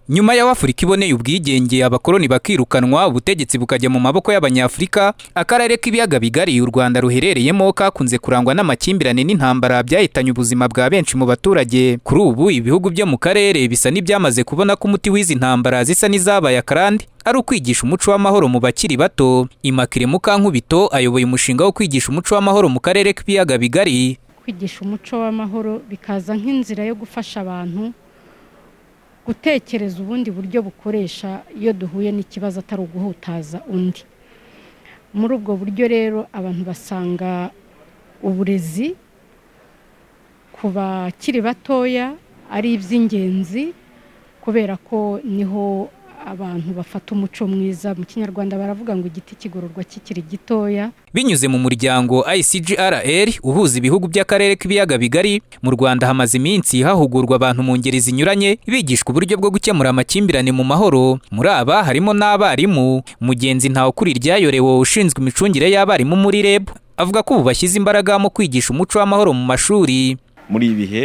Nyuma y'aho Afurika iboneye ubwigenge, abakoloni bakirukanwa, ubutegetsi bukajya mu maboko y'Abanyafurika, akarere k'Ibiyaga Bigari u Rwanda ruherereyemo kakunze kurangwa n'amakimbirane n'intambara byahitanye ubuzima bwa benshi mu baturage. Kuri ubu ibihugu byo mu karere bisa n'ibyamaze kubona ko umuti w'izi ntambara zisa n'izabaye akarande ari ukwigisha umuco w'amahoro mu bakiri bato. Immaculée Mukankubito ayoboye umushinga wo kwigisha umuco w'amahoro mu karere k'Ibiyaga Bigari. Kwigisha umuco w'amahoro bikaza nk'inzira yo gufasha abantu gutekereza ubundi buryo bukoresha iyo duhuye n'ikibazo, atari uguhutaza undi. Muri ubwo buryo rero abantu basanga uburezi ku bakiri batoya ari iby'ingenzi, kubera ko niho abantu bafata umuco mwiza. Mu Kinyarwanda baravuga ngo igiti kigororwa kikiri gitoya. Binyuze mu muryango ICGLR uhuza ibihugu by'akarere k'Ibiyaga Bigari, mu Rwanda hamaze iminsi hahugurwa abantu mu ngeri zinyuranye, bigishwa uburyo bwo gukemura amakimbirane mu mahoro. Muri aba harimo n'abarimu. Mugenzi Ntawukuriryayo ushinzwe imicungire y'abarimu muri REB avuga ko ubu bashyize imbaraga mu kwigisha umuco w'amahoro mu mashuri. Muri ibi bihe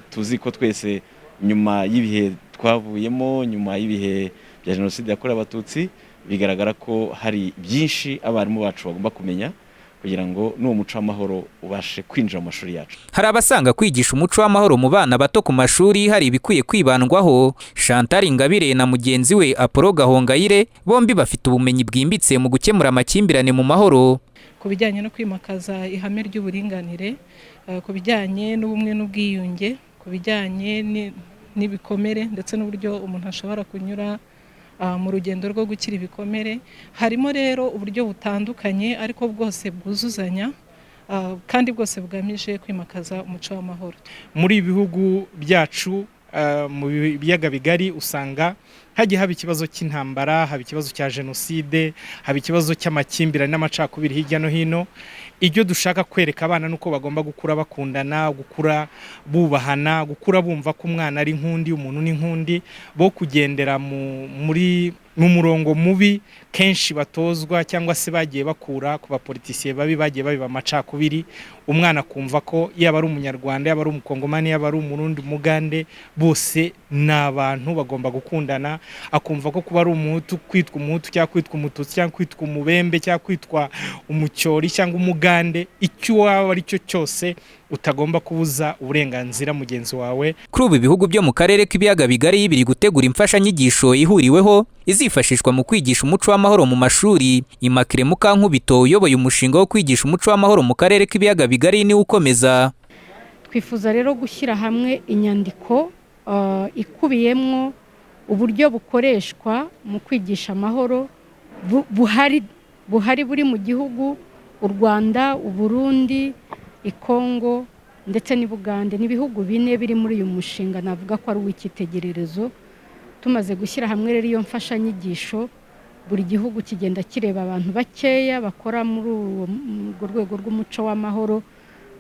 tuzi ko twese nyuma y'ibihe twavuyemo, nyuma y'ibihe bya Jenoside yakorewe Abatutsi, bigaragara ko hari byinshi abarimu bacu bagomba kumenya kugira ngo n'uwo muco w'amahoro ubashe kwinjira mu mashuri yacu. Hari abasanga kwigisha umuco w'amahoro mu bana bato ku mashuri hari ibikwiye kwibandwaho. Chantal Ingabire na mugenzi we Apollo Gahongayire bombi bafite ubumenyi bwimbitse mu gukemura amakimbirane mu mahoro. Ku bijyanye no kwimakaza ihame ry'uburinganire, ku bijyanye n'ubumwe n'ubwiyunge, ku bijyanye n'ibikomere ndetse n'uburyo umuntu ashobora kunyura mu rugendo rwo gukira ibikomere. Harimo rero uburyo butandukanye ariko bwose bwuzuzanya kandi bwose bugamije kwimakaza umuco w'amahoro. Muri ibi bihugu byacu mu Biyaga Bigari usanga hagiye haba ikibazo cy'intambara, haba ikibazo cya jenoside, haba ikibazo cy'amakimbirane n'amacakubiri hirya no hino. Ibyo dushaka kwereka abana nuko bagomba gukura bakundana, gukura bubahana, gukura bumva ko umwana ari nk'undi, umuntu ni nk'undi, bo kugendera muri mu murongo mubi kenshi batozwa cyangwa se bagiye bakura ku bapolitisiye babi bagiye babiba amacakubiri. Umwana akumva ko yaba ari Umunyarwanda, yaba ari Umukongomani, yaba ari Umurundi, Umugande, bose ni abantu bagomba gukundana. Akumva ko kuba ari Umuhutu, kwitwa Umuhutu cyangwa kwitwa Umututsi cyangwa kwitwa Umubembe cyangwa kwitwa Umucyori cyangwa Umugande, icyo waba ari cyo cyose, utagomba kubuza uburenganzira mugenzi wawe. Kuri ubu ibihugu byo mu karere k'Ibiyaga Bigari biri gutegura imfashanyigisho ihuriweho izifashishwa mu kwigisha umuco w'amahoro mu mashuri. Immaculée Mukankubito uyoboye umushinga wo kwigisha umuco w'amahoro mu karere k'Ibiyaga Bigari niwe ukomeza. Twifuza rero gushyira hamwe inyandiko ikubiyemo uburyo bukoreshwa mu kwigisha amahoro buhari buri mu gihugu, u Rwanda, Uburundi, Ikongo ndetse n'Ubugande. Ni ibihugu bine biri muri uyu mushinga, navuga ko ari uw'icyitegererezo. Tumaze gushyira hamwe rero iyo mfashanyigisho, buri gihugu kigenda kireba abantu bakeya bakora muri urwo rwego rw'umuco w'amahoro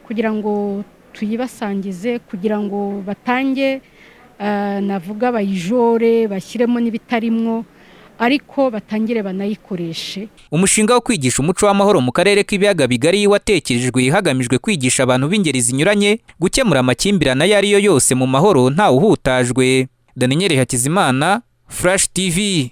kugira ngo tuyibasangize, kugira ngo batange, navuga bayijore, bashyiremo n'ibitarimwo, ariko batangire banayikoreshe. Umushinga wo kwigisha umuco w'amahoro mu karere k'Ibiyaga Bigari watekerejwe hagamijwe kwigisha abantu b'ingeri zinyuranye gukemura amakimbirane ayo ari yo yose mu mahoro ntawuhutajwe. Daniel Hakizimana, Flash TV.